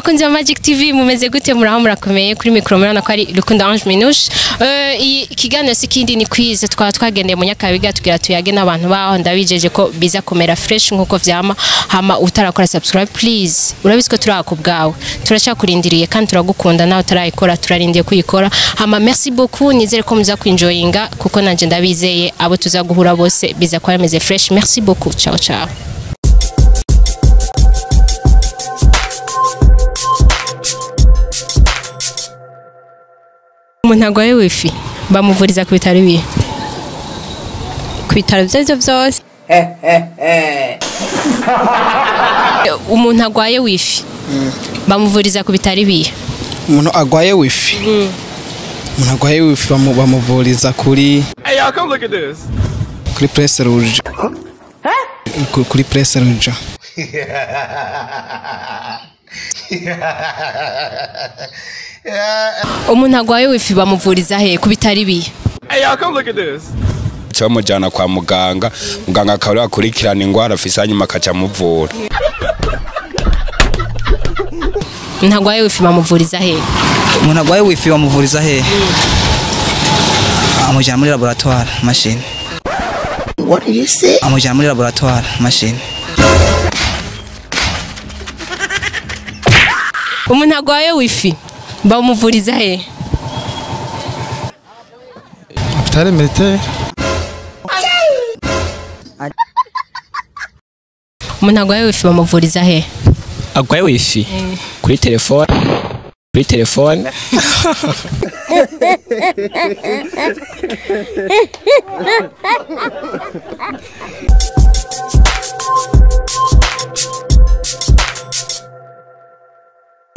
Bakunzi ba Magic TV, mumeze gute? Muraho, murakomeye? Kuri micro murabona ko ari Rukundo Ange Minouche. Ikiganiro si kindi, ni quiz. Twaba twagendeye mu Nyakabiga tugira tuyage n'abantu baho. Ndabijeje ko biza kumera fresh nkuko vyama. Hama utarakora subscribe, please, urabizi ko turi ku bwawe, turacyakurindiriye kandi turagukunda. Nawe utarayikora, turarindiye kuyikora. Hama merci beaucoup, nizere ko muza kwinjoyinga kuko nanje ndabizeye, abo tuza guhura bose biza kuba bimeze fresh. Merci beaucoup, ciao ciao. Umuntu arwaye wifi bamuvuriza ku bitaro ibihe? Ku bitaro ibyo aribyo byose. Umuntu arwaye wifi bamuvuriza ku bitaro ibihe? Umuntu agwaye wifi, umuntu agwaye wifi bamuvuriza kuri Hey, y'all, come look at this. Kuri Presse Rouge, kuri Presse Rouge. Umuntu arwaye wifi bamuvuriza he, ku bitaro ibihe? Hey, y'all, come look at this. Bamujyana kwa muganga, muganga akaba akurikirana ingwara afise, hanyuma akaca amuvura. Umuntu arwaye wifi bamuvuriza he? Umuntu arwaye wifi bamuvuriza he? Amujyana muri laboratoire machine. What did you say? Amujyana muri laboratoire machine. Umuntu arwaye wifi bamuvuriza he? Hôpital militaire. Umuntu arwaye wifi bamuvuriza he? Agwaye wifi kuri telefone, kuri telefone.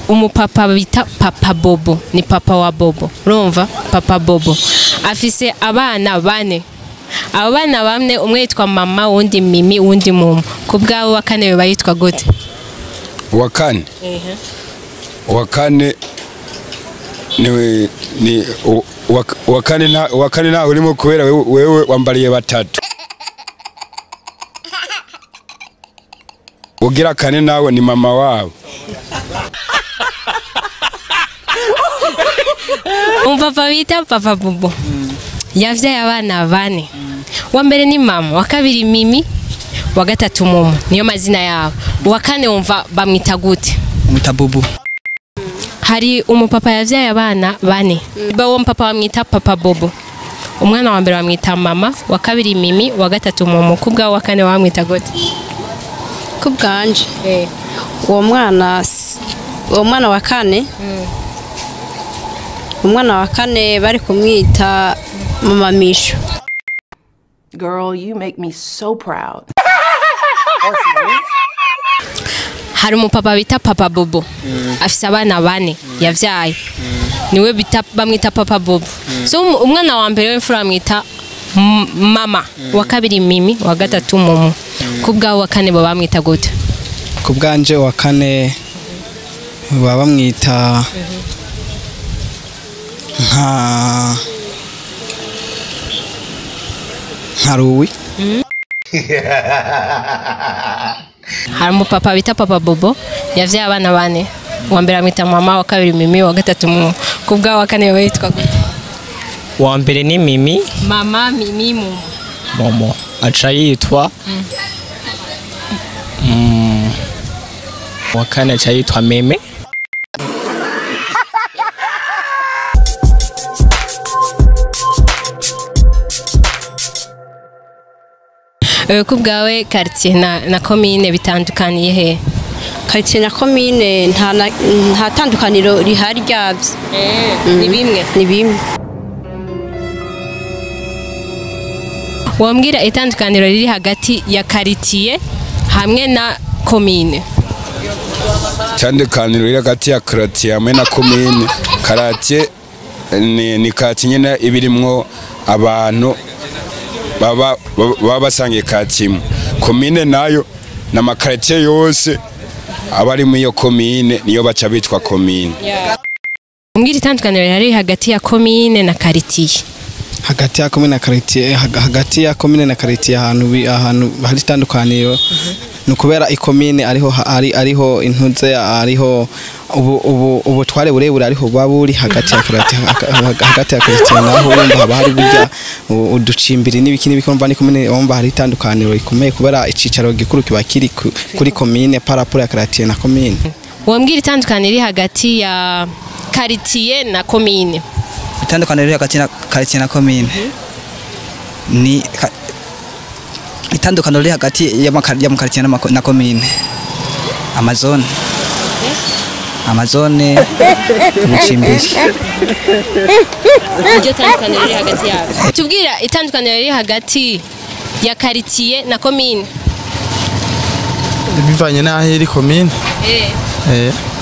Umupapa bita Papa Bobo, ni papa wa Bobo, urumva? Papa Bobo afise abana bane. Abo bana bane, umwe yitwa Mama, uwundi Mimi, uwundi Mumu. Ku bwawe wa kane biba yitwa gute? Uwa kane, uwa kane ni uwa kane na uwa kane nawe urimo kubera wewe wambariye batatu. Ugira kane nawe ni mama wabo. Umupapa bita Papa Bobo yavyaye abana bane. Uwa mbere ni Mama, wa kabiri Mimi, wa gatatu Mumu, niyo mazina yabo. Uwa kane wumva bamwita gute? Umwita Bubu. Hari umupapa yavyaye abana bane. Ba uwo mupapa bamwita Papa Bobo. Umwana wa mbere bamwita Mama, wa kabiri Mimi, wa gatatu Mumu. Ku bwawe wa kane bamwita gute? Ku bwanje, uwo mwana wa kane, umwana wa kane bari kumwita Mama Mishu. Girl, you make me so proud. Hari umupapa bita Papa Bobo afise abana bane yavyaye, niwe bita, bamwita Papa Bobo. So umwana wa mbere w'imfura bamwita Mama, wa kabiri Mimi, wa gatatu Mumu. Ku bwawe wa kane bo bamwita gute? Ku bwanje wa kane baba bamwita nka Ruwi. Hari umupapa bita Papa Bobo yavyaye abana bane. Uwa mbere bamwita Mama, wa kabiri Mimi, wa gatatu Mumu. Ku bwawe wa kane bo yitwa gute? Uwa mbere ni Mimi. Mama, Mimi, Mumu. Momo aca yitwa uwa kane aca yitwa Meme. Ku bwawe quartier na commune bitandukaniye he? Quartier na commune nta tandukaniro rihari ryabyo. Ni bimwe? Ni bimwe. Wambwira itandukaniro riri hagati ya quartier hamwe na commune? Itandukaniro riri hagati ya quartier hamwe na commune, quartier ni quartier nyene ibirimwo abantu baba basangiye quartier imwe. Commune nayo na makartier yose abari muri iyo commune niyo baca bitwa commune. Umbwira itandukaniro riri hagati ya commune na quartier. Hagati ya commune na quartier, hagati ya commune na quartier, ahantu hari itandukaniro. Ni ukubera ikomine ariho ariho intuze, ariho ubu ubutware burebure, ariho buba buri hagati ya karate, hagati ya quartier naho wumva haba hari burya uducimbiri n'ibiki n'ibiki. Urumva ni komine, wumva hari itandukaniro rikomeye kubera icicaro gikuru kiba kiri kuri komine par rapport ya quartier na komine. Wambwira itandukaniro riri hagati ya quartier na komine? Itandukaniro riri hagati na quartier na komine ni itandukaniro riri hagati y'amakaritiye na komine, amazone, amazone, ubucimbiri. Iryo tandukaniro riri hagati yabo. Tubwira itandukaniro riri hagati ya quartier na komine. Bivanye n'aho iri komine.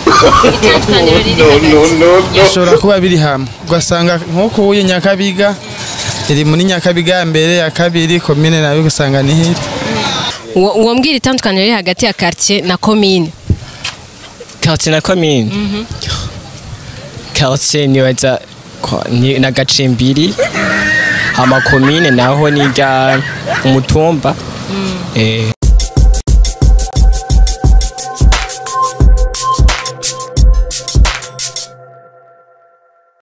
Itandukaniro riri hagati Bishobora kuba biri hamwe, ugasanga nk'uko uye Nyakabiga iri muri Nyakabiga ya mbere, ya kabiri, komine nayo ugasanga ni hiri. Wombwira itandukaniro riri hagati ya quartier na komine? Quartier na commune. Quartier nibaza ni na gacimbiri, hama commune naho ni rya umutumba.